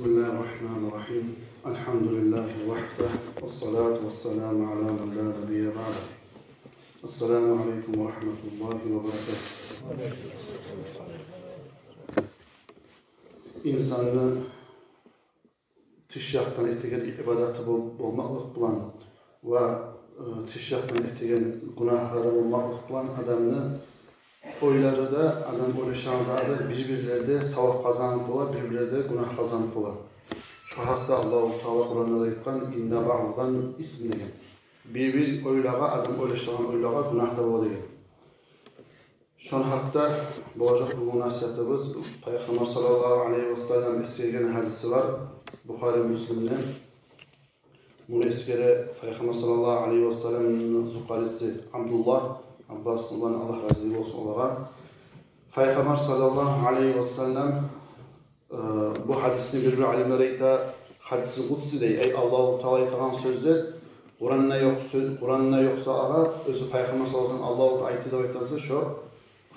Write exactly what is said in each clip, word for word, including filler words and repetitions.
بسم الله الرحمن الرحيم. الحمد لله وحده، والصلاة والسلام على من لا نبي بعده. السلام عليكم ورحمة الله وبركاته. Инсанны тыш якъдан этеген ибадаты бол-, болмакълыкъ булан ва, э, тыш якъдан этеген гюнагьлары болмакълыкъ булан адамны ойлары да, адам ойлашагъан заты да бир-бирлерде савап къазанып бола, бир-бирлерде гюнагь къазанып бола. Шо гьакъда Аллагьу Таала Къуранда да айтгъан: «Инна баъдаз-занни исм», – деген. Бир-бир ойлагъа, адам ойлашагъан ойлагъа гюнагь да бола деген. Шону гьакъда болажакъ бугюн насигьатыбыз. Пайхаммар саллаллагьу алайгьи васаллам эсгерген гьадиси бар Бухари, Муслимде. Муну эсгере Пайхаммар саллаллагьу алайгьи васалламны зукъариси Абдуллагь Аббас, Аллагь рази болсун олагъа. Пайхаммар саллаллагьу алайгьи васаллам, э, бу гьадисни бир-бир алимлер айта, гьадиси къудси дей. Ай, Аллагьу Таала айтагъан сёзлер Къуранда ёкъ, сё-, Къуранда ёкъ сагъа, оьзю Пайхаммар саллаллагьу алайгьи васаллам Аллагьу Таала айтды деп айтагъан сёз шо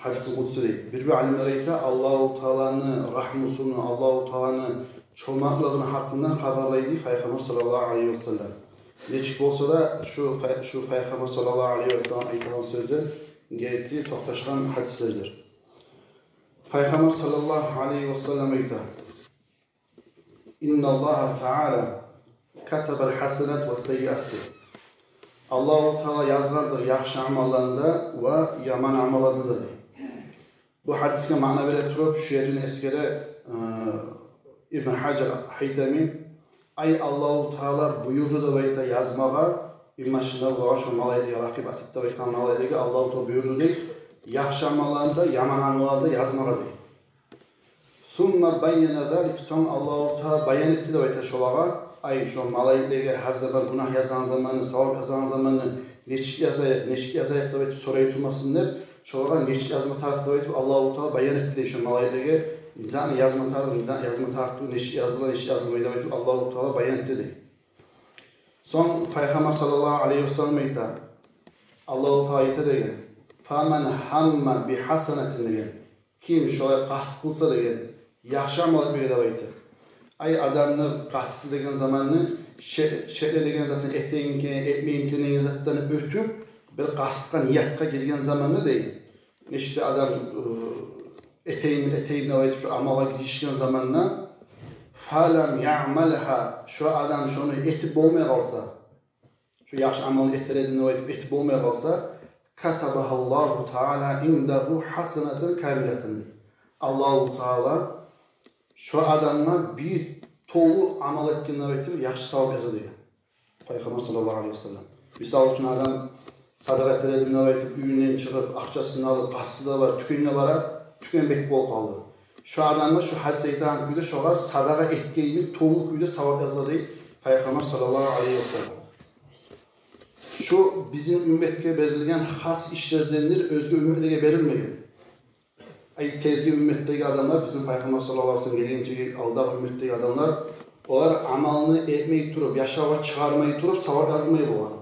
гьадиси къудси дей. Бир-бир алимлер айта, Аллагьу Тааланы рагьмусуну, Аллагьу Тааланы чомартлыгъыны гьакъында хабарлайды Пайхаммар саллаллагьу алайгьи васаллам. Нечик болса да, шу пай-, шу Пайхаммар саллаллагьу алайгьи васаллам айтагъан сёзлер герти токъташгъан гьадислердир. Пайхаммар саллаллагьу алайгьи васаллам айта: «Инналлагьа таала катабал гьасанати вассаййиати». Аллагьу Таала язгъандыр яхшы амалланы да ва яман амалланы да, дей. Бу гьадисге маъна бере туруп, шу ерин эсгере, э, Ибн Гьажар Гьайтами: «Ай, Аллагьу Таала буюрду деп айта язмагъа, имма шунда болагъан шо малайиклеге, ракъиб, атид деп айтагъан малайиклеге Аллагьу Таала буюрду, дей, яхшы амалланы да, яман амалланы да язмагъа», – дей. «Сумма байяна залик», сонг Аллагьу Таала баян этди деп айта шолагъа. Ай, шо малайиклеге гьар заман гюнагь язагъан заманны, савап язагъан заманны нечик язайыкъ, нечик язайыкъ деп айтып сорай турмасын деп, шолагъа нечик язма тарыкъ деп айтып Аллагьу Таала баян этди, дей, шо малайиклеге не затны язма тарыкъ, не затны язма тарыкъ тюгюл, нечик языла, нечик язылмай деп айтып Аллагьу Таала баян этди, дей. Сонг Пайхаммар саллаллагьу алайгьи васаллам айта, Аллагьу Таала айта деген: «Фаман гьамма би гьасанатин», – деген. Ким шолай къаст къылса деген, яхшы амал этмеге деп айта. Ай, адамны къасты деген заманны ше-, шекле деген затны этейимкен, этмейимкен деген затдан оьтюп, бир къастгъа, ниятгъа гирген заманны, дей. Нечик де адам, э, этейим, этейим деп айтып, шо амалгъа гиришген заманда, «фалам яъмалгьа», шо адам шону этип болмай къалса, шо яхшы амалны этер эдим деп айтып, этип болмай къалса, «катабагьаллагьу таала индагьу гьасанатан камилатан», – дей. Аллагьу Таала шо адамгъа бир толу амал этген деп айтып яхшы савап яза деген Пайхаммар саллаллагьу алайгьи васаллам. Мисал учун, адам садагъа этер эдим деп айтып, уьюнден чыгъып, акъчасын алып, къасты да бар, тюкенге бара, тюкен бек болуп къалды. Шо адамгъа шо гьадис айтагъан кюйде шогъар садагъа этгенни толу кюйде савап языла, дей Пайхаммар саллаллагьу алайгьи васаллам. Шу бизин уьмметге берилген хас ишлердендир, оьзге уьмметлеге берилмеген. Ай, тезги уьмметдеги адамлар, бизин Пайхаммар саллаллагьу алайгьи васаллам гелгинчеги алдагъы уьмметдеги адамлар, олар амалны этмей туруп, яшавгъа чыгъармай туруп, савап язылмай болгъан.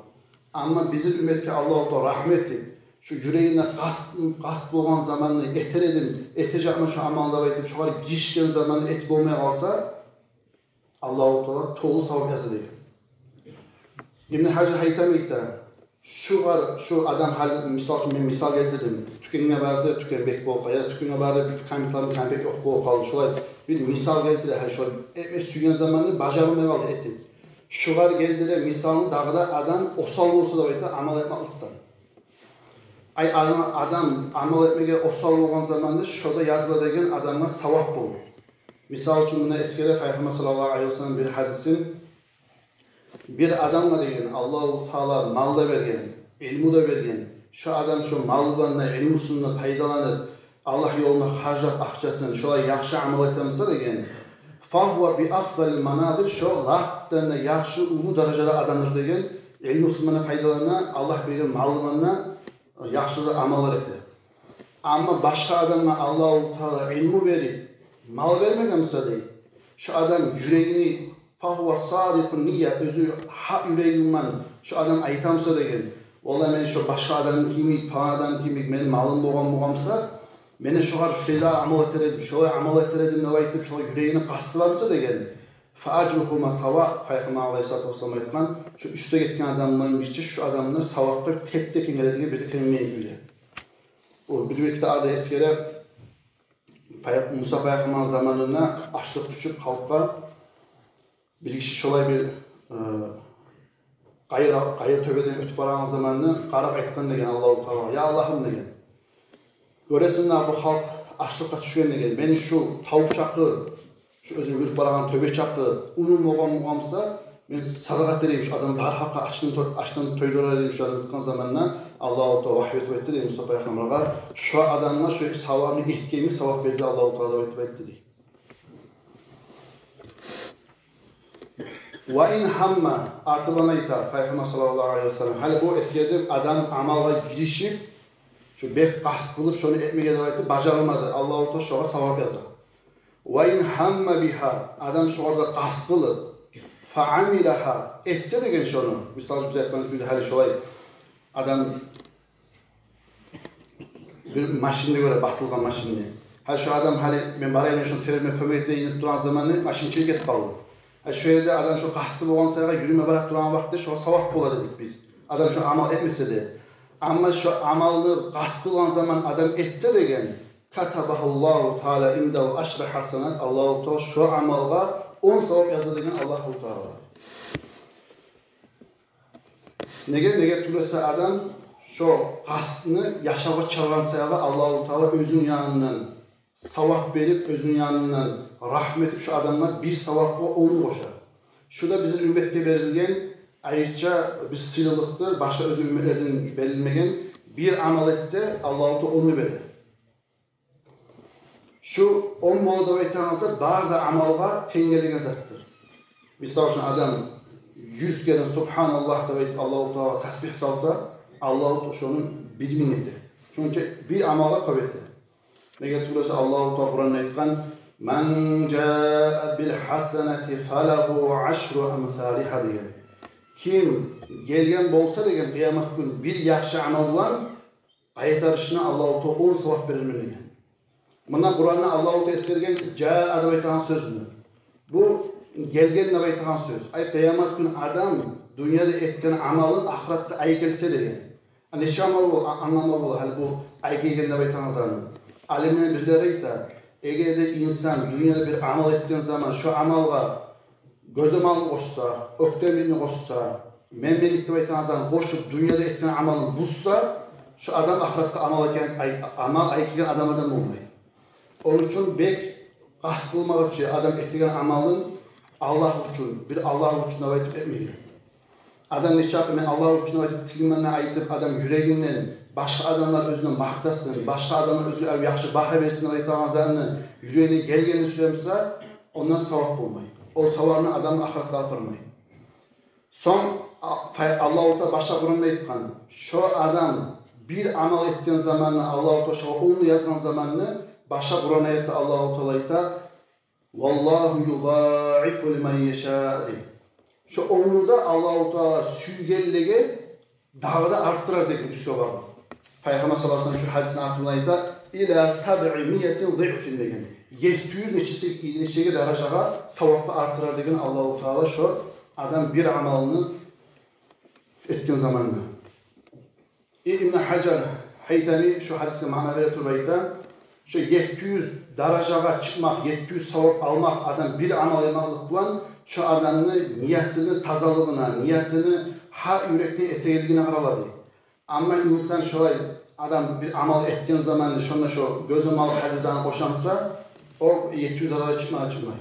Амма бизин уьмметге Аллагьу Таала рагьмат этип, шу юрегинде къаст, къаст болгъан заманны, этер эдим, этежекмен шу амалны деп айтып, шогъар гиришген заманны этип болмай къалса, Аллагьу Таала толу савап яза деген. Ибн Гьажар Гьайтами айта, шугъар, шу адам гьали, мисал учун, мен мисал гелтирдим. Тюкенге барды, тюкен бек болуп къалды. Тюкенге барды, бир камитланы, камит ёкъ болуп къалды. Шолай бир мисал гелтире, гьали шолай этме сюйген заманны бажарылмай къалды этип. Шугъар гелтире мисалны дагъы да адам осал болса деп айта амал этмакълыкъдан. Ай, адам, адам амал этмеге осал болгъан заманда шо да языла деген адамгъа савап болуп. Мисал учун, муна эсгере Пайхаммар саллаллагьу алайгьи васаллам бир гьадисин. Бир адамгъа деген, Аллагьу Таала мал да берген, илму да берген. Шо адам шо малы булан да, илмусундан пайдаланып, Аллагь ёлуна харжлап акъчасын, шолай яхшы амал этемсе деген, «фагьува би афзалил маназил», шо лапдан да яхшы, уллу даражада адамдыр деген, илмусундан да пайдалана, Аллагь берген малы булан да яхшы амаллар эте. Амма башгъа адамгъа Аллагьу Таала илму берип, мал бермегенсе дей, шо адам юрегини, «фагьува садикъун ния», оьзю гьакъ юреги булан шо адам айтамса деген, «Валлагь, мен шо башгъа адам кимик, палан адам кимик мени малым болгъан болгъанса, мен де шогъар шулай амал этер эдим, шолай амал этер эдим», – деп айтып, шо юрегини къасты бармса деген, Фа ажругьума сава, Пайхаммар алайгьиссалату вассалам айтгъан, шу уьстге гетген адамланы бирче шу адамны савапгъа теп-тенг геле деген бир де кемимейген кюйде. О бир-бир китапларда эсгере, пай-, Муса пайхаммар заманына ачлыкъ тюшюп халкъгъа, бир гиши шолай бир, э, къайыр, къайыр тёбеден оьтюп барагъан заманны къарап айтгъан деген Аллагьу Таала: «Я Аллагьым, — деген, — гёресен, бу халкъ ачлыкъгъа тюшген, — деген, — мени шу тав чакъы, шу оьзюм юрюп барагъан тёбе чакъы унум болгъан болгъан буса, мен садагъа этерим шу адамны, дархакъ ачдан то-, ачдан тойдурар эдим шу адамны», — айтгъан заманда Аллагьу Таала вагьйу этип айтды дей Муса пайхаммаргъа: «Шу адамгъа шу савабын этгенинг савап берди Аллагьу Таала», — деп айтып айтды дей. «Ва ин гьамма», арты булан айта Пайхаммар саллаллагьу алайгьи ва саллам. Гьали бу эсгердик, адам амалгъа гиришип, шу бек къаст къылып, шону этмеге деп айтып, бажарылмады, Аллагьу Таала шогъар савап яза. «Ва ин гьамма бигьа», адам шогъар да къаст къылып, «фа амилагьа», этсе деген шону. Мисал учун, биз айтгъан кюйде, гьали шолай адам бир машинни гёре, батылгъан машинни. Гьали шу адам, гьали мен барайым, мен шону теберме кёмек этейим деп турагъан заманны машин чегип гетип къалды. Гьали шу ерде адам шу къасты болгъан саягъа юрюме бара турагъан вакътиде шогъар савап бола дедик биз, адам шу амал этмесе де. Амма шу амалны къаст къылгъан заман адам этсе деген, «катабагьуллагьу таала индагьу ашра гьасанат», Аллагьу Таала шу амалгъа он савап яза деген Аллагьу Таала. Неге, неге тюгюл эсе адам шо къастны яшавгъа чыгъаргъан саялы Аллагьу Таала оьзюню янындан савап берип, оьзюню янындан рагьму этип, шо адамгъа бир савапгъа он къоша. Шу да бизин умметге берилген айрыча бир сыйлылыкъдыр, башгъа оьзге умметлерден берилмеген. Бир амал этсе, Аллагьу Таала онну бере. Шу он бола деп айтагъан зат бары да амалгъа тенг гелеген затдыр. Мисал учун, адам юз керен «Субгьаналлагь» деп айтып, Аллагьу Таалагъа тасбигь салса, Аллагьу Таала шону бир минг эте. Шону учун бир амалгъа кёп эте. Неге тюгюл эсе Аллагьу Таала Къуранда айтгъан: «Ман жаа бил гьасанати фалагьу ашру амсалигьа», — деген. Ким гелген болса деген къыямат гюн бир яхшы амал булан, къайтарышына Аллагьу Таала он савап берермен деген. Мунда Къуранда Аллагьу Таала эсгерген «жаа» деп айтагъан сёзню. Бу «гелген» деп айтагъан сёз. Ай, къыямат гюн адам дюньяда этген амалын ахыратгъа алып гелсе деген. А нече амал бол-, а-, англама бола гьали бу «алып гелген» деп айтагъан затны? Алимлени бирлери айта, эгер де инсан дюньяда бир амал этген заман, шо амалгъа гёзамалны къошса, оьктемликни къошса, менменлик деп айтагъан затны къошуп, дюньяда этген амалын бузса, шо адам ахыратгъа амал алып гелген, ай-, амал алып гелген адамлардан болмай. Ону учун бек къаст къылмакъ учун адам этеген амалын Аллагь учун, бир Аллагь учун деп айтып этмеге. Адам нечакъы «мен Аллагь учун» деп айтып, тилинден айтып, адам юрегинден, башгъа адамлар оьзюне макътасын, башгъа адамлар оьзюне яхшы багьа берсин деп айтагъан затны юрегине гелгенин сюе буса, ондан савап болмай. О савапны адамны ахыратгъа апармай. Сонг, а, фа-, Аллагьу Таала башгъа Къуранда айтгъан: шо адам бир амал этген заманны, Аллагьу Таала шогъар онну язгъан заманны, башгъа Къуран аятда Аллагьу Таала айта: «Валлагьу юдаифу лиман яшаа», — дей. Шо онну да Аллагьу Таала сюйгенлеге дагъы да арттырар деген, уьстге багъып. Пайхаммар саллаллагьу алайгьи ва саллам шо гьадисни арты булан айта: «Ила сабъи миати диъфин», — деген. Етти юз нечесе, нечеге даражагъа савапгъа арттырар деген Аллагьу Таала шо адам бир амалны этген заманны. И-, Ибн Гьажар Гьайтами шо гьадисге маъна бере туруп айта: шо етти юз даражагъа чыкъмакъ, етти юз савап алмакъ адам бир амал этмеклик булан, шо адамны ниятыны тазалыгъына, ниятыны гьакъ юрекден этегенлигине къарала дей. Амма инсан шолай, адам бир амал этген заманны, шонда шо гёзамал, гьар бир затны къоша буса, о етти юз даража чыкъма чыкъмай.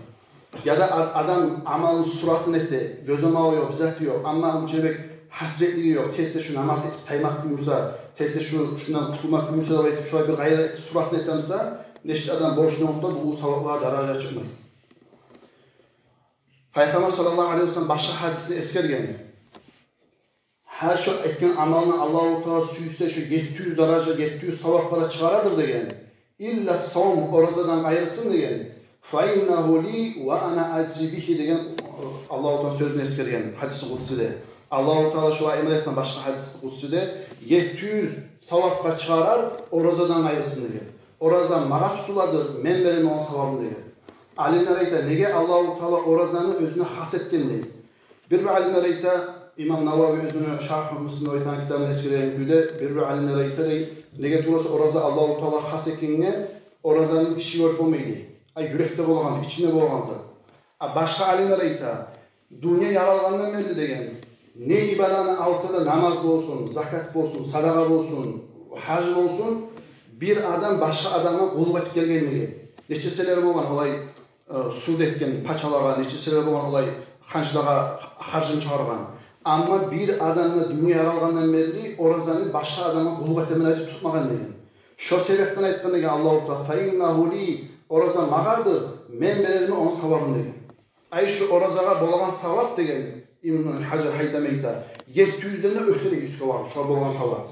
Яда ад-, адам амалны суратын эте, гёзамалы ёкъ, бир заты ёкъ, амма онча бек гьасиретлиги ёкъ, тез-тез шу намаз этип таймакъ кюй буса, тез-тез шу, шундан къутулмакъ кюй буса деп айтып, шолай бир къайрат этип суратын эте буса, нечик адам борчну унутуп, бу саваплар даража чыкъмай. Пайхаммар саллаллагьу алайгьи ва саллам башгъа гьадисде эсгерген. Гьар шо этген амалны Аллагьу Таала сюйсе, шо етти юз даража, етти юз савапгъа да чыгъарадыр деген. Илла савм, оразадан къайрысын деген. Фа иннагьу ли ва ана ажзи бигьи деген Аллагьу Таала сёзюн эсгерген гьадиси къудсиде. Аллагьу Таала шолай иман этген башгъа гьадиси къудсиде: етти юз савапгъа чыгъарар оразадан къайрысын деген. Ораза магъа тутуладыр, мен беремен ону савабын деген. Алимлер айта, неге Аллагьу Таала оразаны оьзюне хас этген дей. Бир-бир алимлер айта, имам Навави оьзюню «Шаргьу Муслим» деп айтагъан китабында эсгерген кюйде, бир-бир алимлер айта дей, неге тюгюл эсе ораза Аллагьу Таала хас этгенге, оразаны гиши гёрюп болмай дей. Ай, юрекде болагъан зат, ичинде болагъан зат. А башгъа алимлер айта, дюнья яралгъандан берли деген, не ибаданы алса да, намаз болсун, закат болсун, садагъа болсун, гьаж болсун, бир адам башгъа адамгъа къуллукъ этип гелген деген. Нече эселер болгъан олай, э, суд этген пачалагъа, нече эселер болгъан олай ханчлагъа харжын чыгъаргъан. Амма бир адам да дюнья яралгъандан берли оразаны башгъа адамгъа къуллукъ этемен деп айтып тутмагъан деген. Шо себепден айтгъан деген Аллагьу Таала, «Фа иннагьу ли», ораза магъадыр, мен берермен ону савабын деген. Ай, шу оразагъа болагъан савап деген, Ибн Гьажар гьайтам айта, етти юзден де оьте дей уьстге багъып шугъар болагъан савап.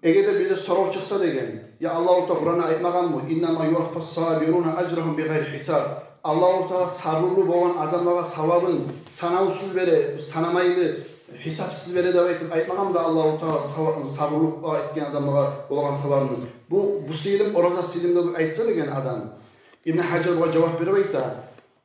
Эгер де бир де сорав чыкъса деген, я Аллагьу Таала Къуранда айтмагъанмы, «Иннама юваффас сабируна ажрагьум бигъайри гьисаб». Аллагьу Таала сабурлу болгъан адамлагъа савабын санавсуз бере, санамайлы, гьисапсыз бере деп айтып айтмагъанмы да Аллагьу Таала сава-, сабурлукъ этген адамлагъа болагъан савабын? Бу, бу сыйлым, ораза сыйлым деп айтса деген адам, Ибн Гьажар бугъар жавап берип айта,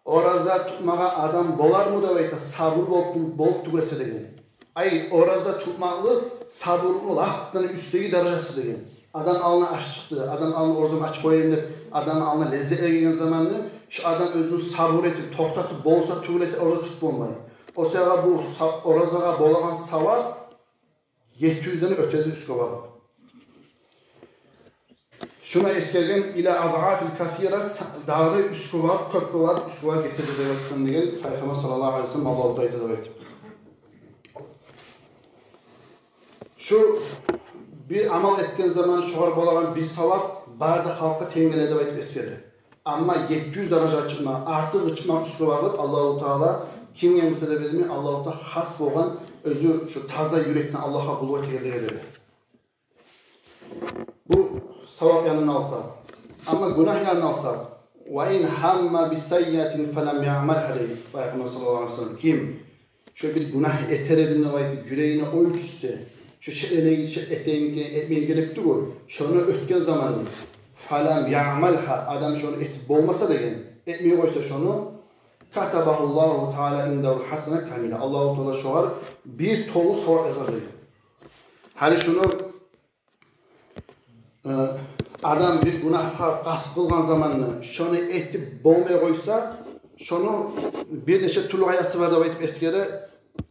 ораза тутмагъа адам болармы деп айта, сабур болуп, болуп тюгюл эсе деген. Ай, ораза тутмакълыкъ сабурлукъну лап да уьстдеги даражасы деген. Адам алдына аш чыкъды, адам алдына оразамны ачып къояйым деп, адам алдына леззетлер гелген заманны, шу адам оьзюн сабур этип, токътатып болса тюгюл эсе, ораза тутуп болмай. О саягъа бу са-, оразагъа болагъан савап етти юзден оьте дей уьстге багъып. Шуну эсгерген, «ила адъафин касира», дагъы да уьстге багъып, кёп багъып, уьстге багъып гете дей деп айтгъан деген Пайхаммар саллаллагьу алайгьи ва саллам, Аллагьу Таала айта деп айтып. Шу бир амал этген заман шогъар болагъан бир савап бары да халкъгъа тенг геле деп айтып эсгере. Амма етти юз даража чыкъма, артыкъ чыкъма уьстге багъып, Аллагьу Таала кимге буса да бермей, Аллагьу Таала хас болгъан, оьзю шу таза юрекден Аллагьгъа къуллукъ этегенлеге бере. Бу савап янын алса. Амма гюнагь янын алса, «ва ин гьамма би саййиатин фалам яъмалгьа», дей Пайхаммар саллаллагьу алайгьи ва саллам. Ким шо бир гюнагь этер эдим деп айтып, юрегине ой тюшсе, шо шекленип, шо этейим, этмейим гелип тюгюл, шону оьтген заманны, «фалам яъмалгьа», адам шону этип болмаса деген, этмей къойса шону, «катабагьуллагьу таала индагьул гьасана камила». Аллагьу Таала шогъар бир толу савап язар деген. Гьали шуну Э, адам бир гюнагьгъа къаст къылгъан заманны, шону этип болмай къойса, шону бир нече тюрлю къайдасы бар деп айтып эсгере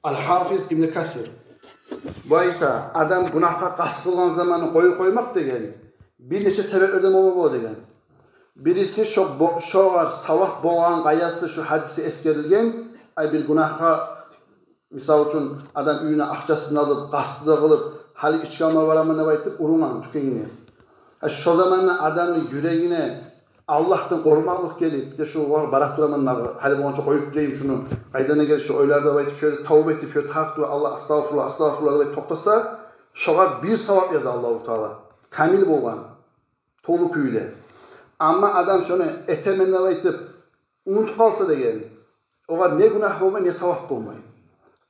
Ал-Гьафиз Ибн Касир. Бу айта, адам гюнагьгъа къаст къылгъан заманны къоюп къоймакъ деген бир нече себеплерден болма бола деген. Бириси шо бо-, шогъар савап болгъан къайдасы шу гьадисде эсгерилген, ай бир гюнагьгъа Мисал учун, адам уьюне акъчасын алып, къасты да къылып, гьали ички алма бараман деп айтып, урунгъан тюкенге. Гьа, шо заманда адамны юрегине Аллагьдан къоркъмакълыкъ гелип, де, шо вагь бара тураман дагъы, гьали болгъанча къоюп турайым шуну, къайдан да геле шо ойлар деп айтып, шолай тавба этип, шолай тарыкъ туруп, Аллагь, астагъфируллагь, астагъфируллагь деп айтып токътаса, шогъар бир савап яза Аллагьу Таала. Камил болгъан. Толу кюйде. Амма адам шону этемен деп айтып, унутуп къалса деген, огъар не гюнагь болмай, не савап болмай.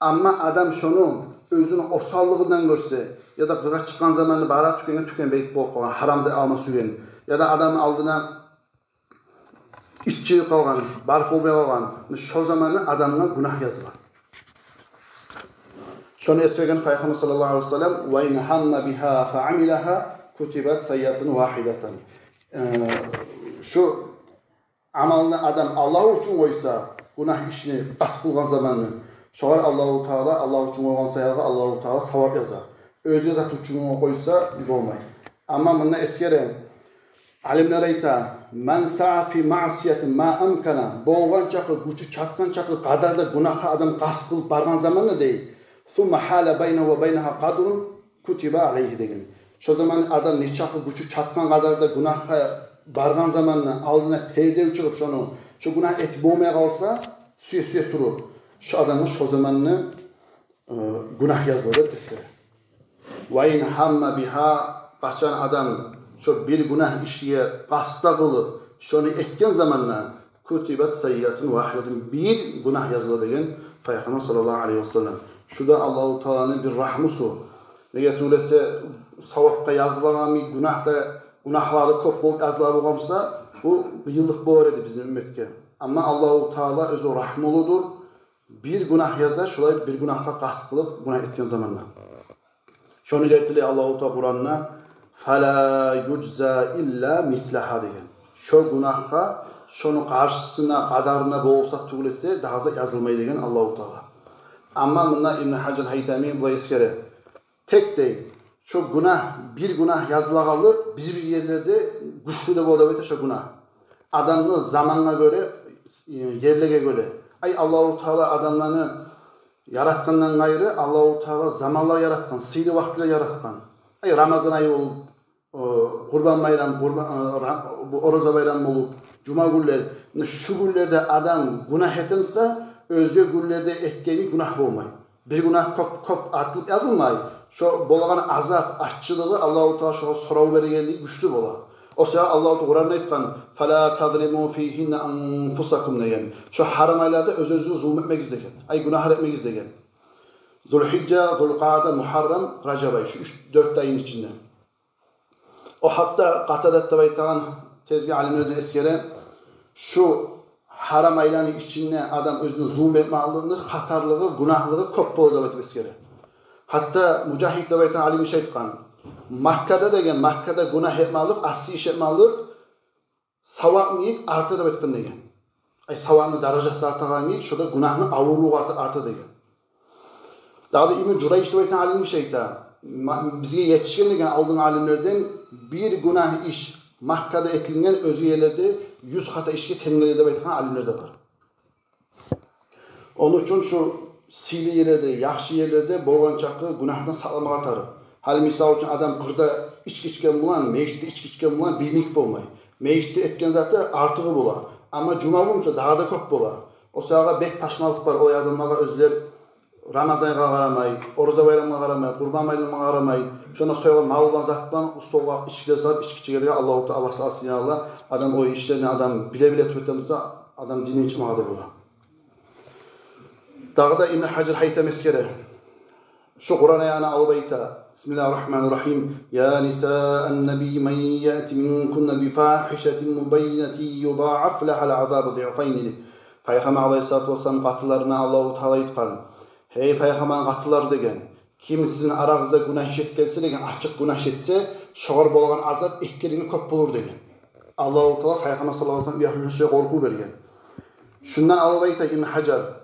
Амма адам шону оьзюню осаллыгъындан гёрсе, яда къыргъа чыкъгъан заманны бара тюкенге тюкен бек болуп къалгъан, гьарам зат алма сюйген, яда адамны алдына ичкилик къалгъан, барып болмай къалгъан, шо заманны адамгъа гюнагь языла. Шону эсгерген Пайхаммар саллаллагьу алайгьи ва саллам: «Ва ин гьамма бигьа фа амилагьа, кутибат саййиатан вагьидатан». Э, шу амалны адам Аллагь учун къойса, гюнагь ишни къаст къылгъан заманны, шогъар Аллагьу Таала, Аллагь учун къойгъан саялы Аллагьу Таала савап яза. Оьзге зат учун къойса, болмай. Амма мунда эсгере, алимлер айта: «Ман саъа фи маъсиятин ма амкана», болгъан чакъы, гючю чатгъан чакъы къадарда гюнагьгъа адам къаст къылып баргъан заманда, дей, «сумма гьала байнагьу ва байнагьа къадрун кутиба алайгьи», деген. Шо заман адам нечакъы гючю чатгъан къадарда гюнагьгъа баргъан заманны, алдына перде чыгъып, шону, шо гюнагь этип болмай къалса, сюе-сюе туруп, шо адамгъа шо заманны э, гюнагь языла деп эсгере. «Ва ин гьамма бигьа», къачан адам шо бир гюнагь ишге къаст да къылып, шону этген заманда, «кутибат саййиатун вагьидатун», бир гюнагь языла деген Пайхаммар саллаллагьу алайгьи ва саллам. Шу да Аллагьу Тааланы бир рагьмусу. Неге тюгюл эсе, савапгъа язылагъан бир гюнагь да, гюнагьлары кёп болуп языла болгъан буса, Бу быйыллыкъ болар эди бизин умметге. Амма Аллагьу Таала оьзю рагьмулудур. Бир гюнагь яза, шолай бир гюнагьгъа къаст къылып гюнагь этген заманда. Шону гелтире Аллагьу Таала Къуранда: «Фала южза илла мислагьа», – деген. Шо гюнагьгъа шону къаршысына, къадарына болса тюгюл эсе, дагъы зат язылмай деген Аллагьу Таала. Амма мунда Ибн Гьажар Гьайтами булай эсгере. Тек дей, шо гюнагь, бир гюнагь язылагъанлыкъ бир-бир ерлерде гючлю де бола деп айта шо гюнагь. Адамны замангъа гёре, э, ерлеге гёре. Ай, Аллагьу Таала адамланы яратгъандан къайры, Аллагьу Таала заманлар яратгъан, сыйлы вакътилер яратгъан. Ай, Рамазан ай болуп, э, Къурбан байрам, Къурбан, э, Ра-, бу Ораза байрам болуп, жума гюнлер. Муна шу гюнлерде адам гюнагь этемсе, оьзге гюнлерде этгени гюнагь болмай. Бир гюнагь кёп, кёп артылып язылмай. Шо болагъан азап, аччылыгъы Аллагьу Таала шогъар сорав берегенлиги гючлю бола. О себепли Аллагьу Таала Къуранда айтгъан: «Фала тазлиму фигьинна анфусакум», – деген. Шо гьарам айларда оьз-оьзюгюзге зулму этмегиз деген. Ай, гюнагьлар этмегиз деген. Зулгьижжа, Зулкъаъда, Мугьаррам, Ражаб ай, шу уьч, дёрт айны ичинде. О гьакъда Къатадат деп айтагъан тезги алимлерден эсгере, шу гьарам айланы ичинде адам оьзюне зулму этмекликни хатарлыгъы, гюнагьлыгъы кёп бола деп айтып эсгере. Гьатта Мужагьид деп айтагъан алим иш айтгъан: Маккада деген, Маккада гюнагь этмеклик, асси иш этмеклик савап йимик арта деп айтгъан деген. Ай, савапны даражасы артагъан йимик, шо да гюнагьны авурлугъу арта, арта деген. Дагъы да Ибн Журайж деп айтагъан алим иш айта: ма-, бизге етишген деген алдынгъы алимлерден, бир гюнагь иш Маккада этилген оьзге ерлерде юз къат ишге тенг геле деп айтагъан алимлер де бар. Ону учун шу сыйлы ерлерде, яхшы ерлерде болгъан чакъы гюнагьдан сакъламагъа тарыкъ. Гьали, мисал учун, адам къырда ички ичген булан, межитде ички ичген булан бир йимик болмай. Межитде этген заты артыгъы бола. Амма жума гюн буса дагъы да кёп бола. О сагъа бек пашманлыкъ бар о адамлагъа, оьзлер Рамазангъа къарамай, Ораза байрамгъа къарамай, Къурбан байрамгъа къарамай, шонда сойгъан мал булан, зат булан столгъа ичкилер салып, ички ичегенлеге Аллагьу Таала, Аллагь сакъласын, я Аллагь, адам о ишлени адам биле-биле туруп этемсе, адам динден чыкъмагъа да бола. Дагъы да Ибн Гьажар Гьайтами эсгере. Шу Къуран аятны алып айта: «Бисмиллагьи ррагьмани ррагьим. Я нисаан набийи, ман яъти минкунна би фагьишатин мубаййинатин юдагьаф лагьал азабу зиъфайни», – деп. Пайхаммар алайгьиссалату вассалам къатынларына Аллагьу Таала айтгъан: «Гьей пайхаммарны къатынлары, – деген, – ким сизин арагъызда гюнагь иш этип гелсе, – деген, – ачыкъ гюнагь иш этсе, шогъар болагъан азап эки керенге кёп болур», – деген. Аллагьу Таала Пайхаммар саллаллагьу алайгьи ва саллам яхлугъуна шолай къоркъув берген. Шундан алып айта Ибн Гьажар: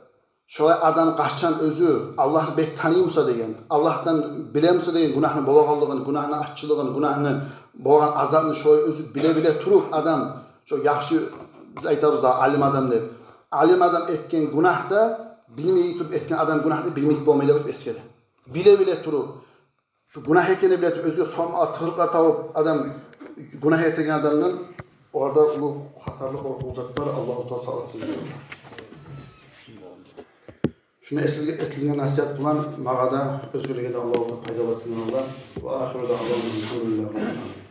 «Шолай адам къачан оьзю Аллагьны бек таный буса, – деген, – Аллагьдан биле буса, – деген, – гюнагьны болагъанлыгъын, гюнагьны аччылыгъын, гюнагьны болагъан азапны шолай оьзю биле-биле туруп, адам, шо яхшы, биз айтабыз да, алим адам деп, алим адам этген гюнагь да, билмей туруп этген адам гюнагь да бир йимик болмай», – деп айтып эсгере. Биле-биле туруп, шу гюнагь экенни биле туруп, оьзюне сонг тыгъырыкълар табып адам гюнагь этеген адамдан, оларда уллу хатарлы, къоркъулу зат бар, Аллагьу Таала сакъласын. Шуну эсилге этилген насигьат булан магъа да, оьзгелеге де Аллагьу Таала пайдалы этсин, Аллагь. Ва ахиру даъвана алгьамдулиллагьи раббил аламин.